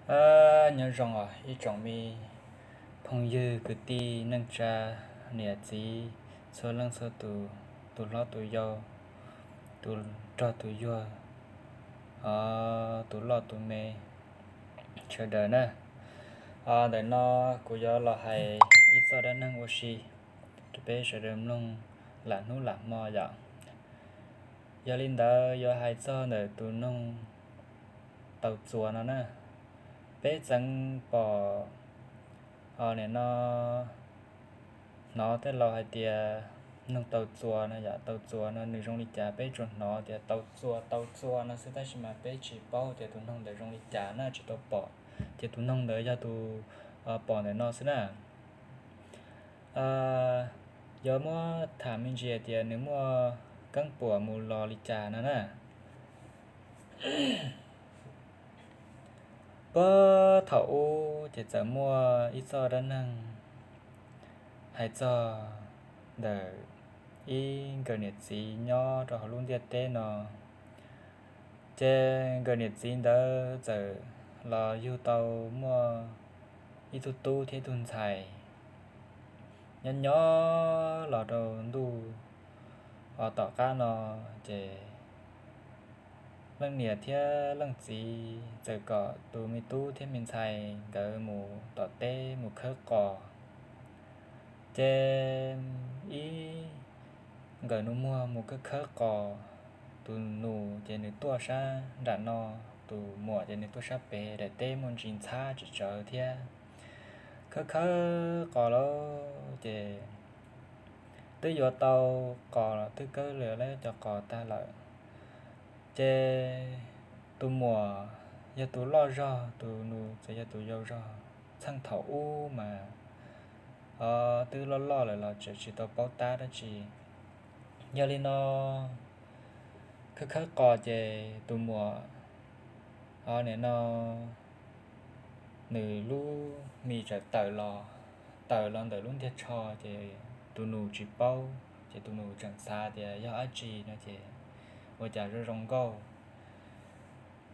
Ab, nyob zoo os ib tsoom me phooj ywg kwv tij neej tsa, niam txiv, txhua leej txhua tus, tus hlob tus yau, tus nrog tus yuag, o, tus loj tus me, sawv daws na. O, ntawm no kuv yuav los hais ib txoj dab neeg ua si rau peb sawv daws mloog lam hnub lam hmo yom. Yog li ntawd yuav hais txog ntawm tus noog tau txuas no na. Peb txeev pom, o, nim no hnov tej laus hais tias noog tau txuas no yom, tau txuas no nws zoo li cas peb tsuas hnov tias tau txuas tau txuas no xwb, tab sis mas peb tsis paub tias tus noog ntawd zoo li cas na, tsis tau pom. Ces tus noog ntawd yog tus pom ntawm no xwb na. Yuav muab tham me ntsis hais tias nws muaj keeb puas mus los li cas no na. Puag thaum ub ces txawm muaj ib txoj dab neeg hais txog ntawm ib nkawm niam txiv nyob rau hauv lub ntiaj teb no. Ces nkawm niam txiv ntawd txawm los yug tau muaj ib tug tub thiab ib tug ntxhais. Nyob nyob los rau ntuj, o, tom qab no ces leej niam thiab leej txiv txawm kom tus me tub thiab me ntxhais nkawd mus tom teb mus khawb qos. Ces ib nkawm nus muag mus khawb khawb qos, tus nus ces nws tuaj sab nram no, tus muam ces nws tuaj sab pem, daim teb muaj ntsis ntxhab tsis tsawv thiab. Khawb khawb qos lawm ces twb yuav tau qos los twb kawb lawm cov qos tag lawm. Ces tus muam yog tus loj zog, tus nus txawm yog tus yau zog. Txheej thaum ub mas, o, twb loj loj lawm los tseem tsis tau paub tab dab tsi. Yog li no, khawb khawb qos ces tus muam, o, nim no nws lub mis txawm tawm los, tawm los ntawm lub ntiag tsho ces tus nus tsis paub, ces tus nus tseem xav tias yog dab tsi no ces ua cas zoo zoo nkauj.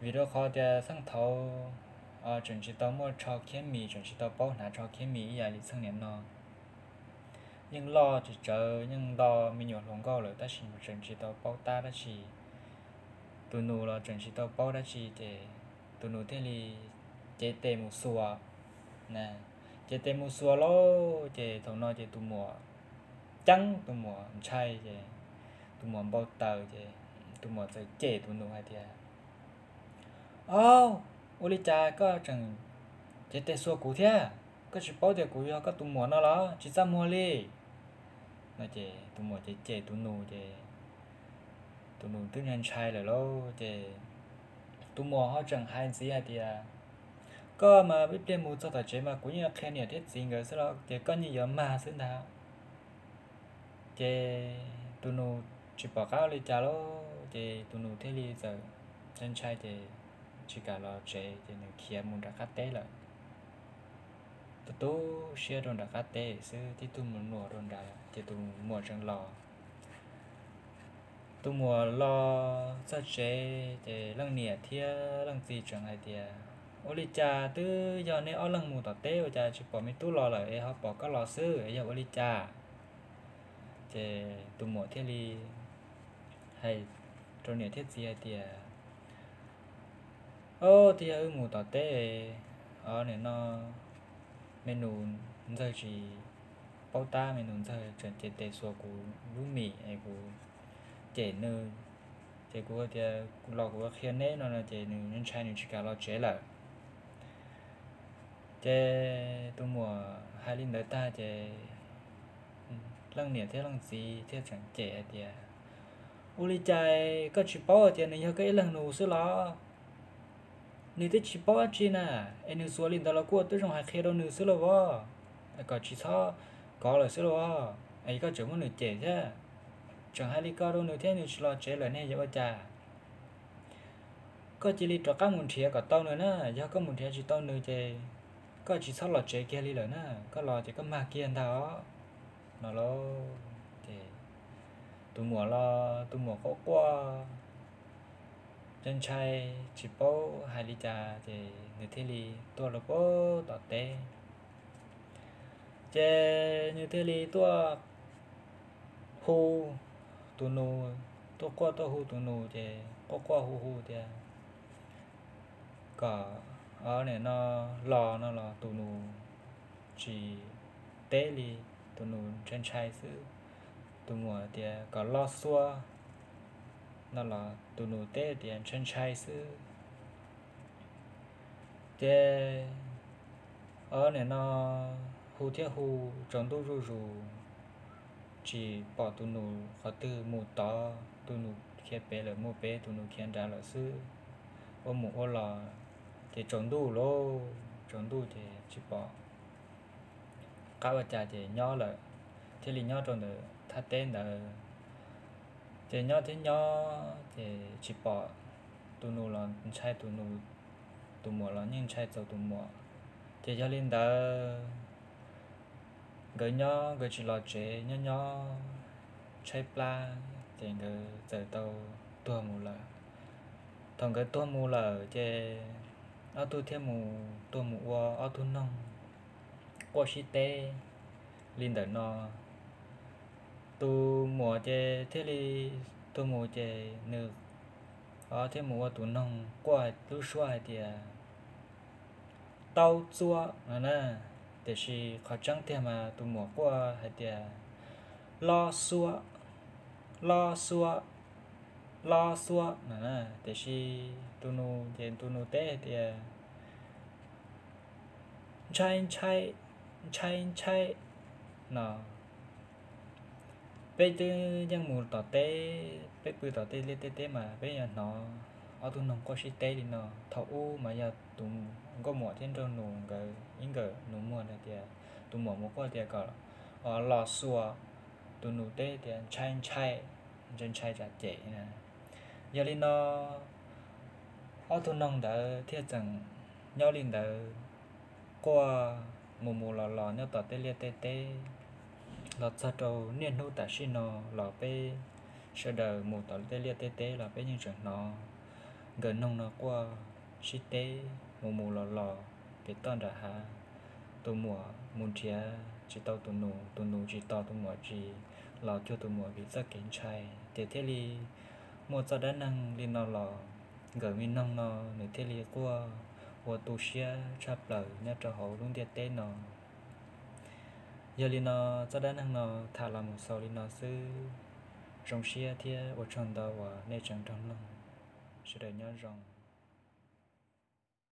Vim rau qhov tias txheej thaud tseem tsis tau muaj tsho khiab mis, tseem tsis tau paub hnav tsho khiab mis ib yam li txheej niam no. Yeej loj tsis tsawv, yeej nto me nyuam hluas nkauj lawm tab sis tseem tsis tau paub tab dab tsi. Tus nus los tseem tsis tau paub dab tsi ces tus nus thiaj li cev tes mus xuas. Cev tes mus xuas lauj, ces thaum no ces tus muam ceeb, tus muam ntshai ces tus muam npau taws ces tus muam txawm cem tus nus hais tias, Au, ua li cas koj tseem cev tes xuas kuv thiab? Koj tsis paub tias kuv yog koj tus muam no los? Tsis txaj muag li. No ces tus muam ces cem tus nus ces tus nus twb ntshai ntshai lawm lauj. Ces tus muam ho tseem hais ntxiv hais tias, Koj mas ib pliag mus txog tom tsev mas kuv yeej yuav qhia niam thiab txiv nkawd xwb los ces koj yeej yuav mag xwb ntag. Ces tus nus tsis pom qab ua li cas lauj, ces tus nus thiaj li txawm ntshai ntshai ces tsis kam los tsev ces nws khiav mus nram qab teb lawm. Tu tu siab rau nram qab teb xwb, tib tug mus nuam rau nrad ces tus muam tseem los. Tus muam los txog tsev ces leej niam thiab leej txiv tseem hais tias, Ua li cas twb yog neb ob leeg mus tom teb ua cas tsis pom me tub los lawm es ho pom koj los xwb es yog ua li cas? Ces tus muam thiaj li hais rau niam thiab txiv hais tias, Au, twb yog wb mus tom teb, o, nim no me nus ntxawg tsis paub tab, me nus ntxawg tseem cev tes xuas kuv lub mis es kuv cem nws, ces kuv tias los kuv qhia neb no no ces nws ntshai nws tsis kam los tsev lawm. Ces tus muam hais li ntawd tag ces leej niam thiab leej txiv thiaj tseem cem hais tias, Ua li cas koj tsis paub hais tias nws yog koj ib leeg nus xwb los? Nws twb tsis paub dab tsi na, es nws xuas li ntawd los kuj ua tib zoo hais qhia rau nws xwb lauj vos, kom tsis txhob kov lawm xwb lauj vos, es koj tseem muab nws cem thiab. Tseem hais li ko rau nws thiab nws tsis los tsev lawm ne, yuav ua cas? Koj cia li rov qab mus nrhiav kom tau nws na, yog koj mus nrhiav tsis tau nws ces koj tsis txhob los tsev kiag li lawm na, koj los ces koj mag kiag ntag os. No lauj, ces tus muam los tus muam quaj quaj, ntshai ntshai tsis paub hais li cas ces nws thiaj li tuaj rau pem tom teb. Ces nws thiaj li tuaj hu tus nus, tuaj quaj tuaj hu tus nus ces quaj quaj hu hu tias kom, o, nim no los no los tus nus tsis teb li, tus nus ntshai ntshai xwb. Tus muam tias kom los xuas no los tus nus teb tias ntshai ntshai xwb. Ces, o, nim no hu thiab hu, tsaus ntuj zuj zus, tsis pom tus nus qhov twg, mus tod tus nus khiav pem lawm, mus pem tus nus khiav nrad lawm xwb. Ua mus ua los ces tsaus ntuj lauj, tsaus ntuj ces tsis pom qab ua cas ces nyob lawm, thiaj li nyob rau ntawm thaj teb ntawd. Ces nyob thiab nyob ces tsis pom tus nus los ntshai tus nus, tus muam los yeej ntshai txaus tus muam. Ces yog li ntawd nkawd nyob nkawd tsis los tsev, nyob nyob tshaib plab ces nkawd txawm tau tuag mus lawm. Thaum nkawd tuag mus lawm ces ob tug thiaj mus tuag mus ua ob tug noog quaj sib teb li ntawm no. Tus muam ces thiaj li tuag mus ces nws thiaj mus ua tus noog quaj lub suab hais tias tau txuam no na. Tiam sis qhov tseeb tiag mas tus muam quaj hais tias los xuam, los xuam, los xuam no na. Tiam sis tus nus ces tus nus teb hais tias ntshai ntshai, ntshai ntshai no. Peb twb yeej mus tom teb, peb pw tom tej liaj tej teb mas peb yuav hnov ob tug noog quaj sib teb li no. Thaum ub mas yog tus nkauj muam thiab nraug nus nkawd ib nkawm nus muag hais tias tus muam mus quaj tias kom los xuas, tus nus teb tias ntshai ntshai, ntshai ntshai tsam cem na. Yog li no ob tug noog ntawd thiaj tseem nyob li ntawd quaj mus mus los los nyob tom tej liaj tej teb. Los txog rau niaj hnub tam sim no los peb sawv daws mus tom tej liaj tej teb los peb yeej tseem hnov nkawd noog no quaj sib teb mus mus los los pem toj nram hav. Tus muam mus nrhiav tsis tau tus nus, tus nus tsis tos tus muam tsis los cuag tus muam vim txoj kev ntshai. Ces thiaj li muaj txoj dab neeg li no los nkawd me noog no nws thiaj li quaj ua tu siab tshaj plaws nyob rau hauv lub ntiaj teb no. Yog li no txoj dab neeg no tham los mus xaus li no xwb. Zoo siab thiab ua tsaug ntau uas nej tseem nrog mloog. Sawv daws nyob zoo.